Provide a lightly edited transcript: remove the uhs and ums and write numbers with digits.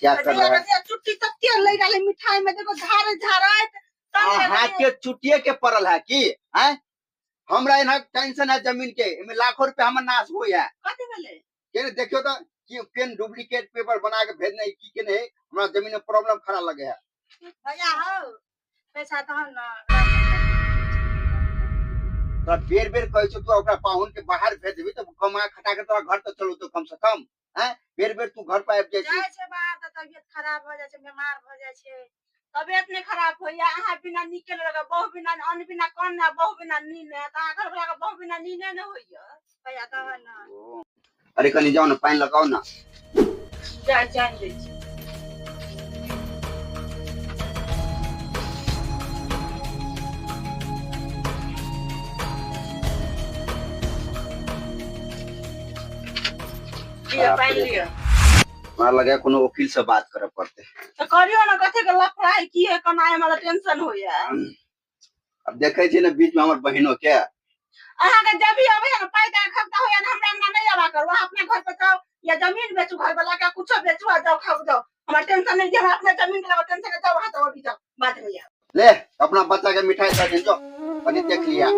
क्या कर रहा है? चुट्टी तत्ते लग रहल है मिठाई में, देखो झारे झारत। हाथ के चुटिए के पड़ल है की हैं? हमरा यहाँ टेंशन है जमीन के, एमे लाखों रुपया हमर नाश होय है। कथी भेलै? के देखियो त कि पेन डुप्लीकेट पेपर बना के भेजने की के नहीं, हमरा जमीन में प्रॉब्लम खड़ा लगे है। भैया हो पैसा तहन ना। तोरा बेर बेर कहै छौ, तू ओकरा पाहुन के बाहर भेज देबी तऽ कमा खटा के तोरा घर तऽ चलू तो कम से कम हैं। बेर बेर तू घर पर आबि जाइ छी। जाइ छै बाहर तऽ तबियत खराब भऽ जाइ छै, बीमार भऽ जाइ छै। तबियत नहि खराब होइया अहाँ बिना नीके नहि लगै, बहु बिना अन्न बिना कन्न आ बहु बिना नींद नहि। तऽ अहाँ घरवला के बहु बिना नींदे नहि होइया भैया तहन ने। अरे कनी जाओ ना, पानि लगाओ ना। जा जान दै छी। लिअ पानि लिअ। हमरा लगे कोनो वकील से बात करऽ पड़तै। तऽ करियौ ने, कथी के लफड़ा है, की है, केना है, हमरा टेंशन होइया। अब देखै छी ने बीच में हमर बहिनो के। अहाँके जब भी अबै है ने पाइ के खर्चा होइया ने, हमरा अंगना नहि आबा करू। अहाँ अपना घर पर जाउ या जमीन बेचू, घर वाला के कुछो बेचू आ जाउ खाउ जाउ। हमरा टेंशन नहीं, हमरा अपना जमीन के लगा टेंशन है। जाउ अहाँ, तो अभी जाउ, बाद में आउ। ले अपना बच्चा के मिठाई दऽ दियौ, जाउ कनी देख लिया।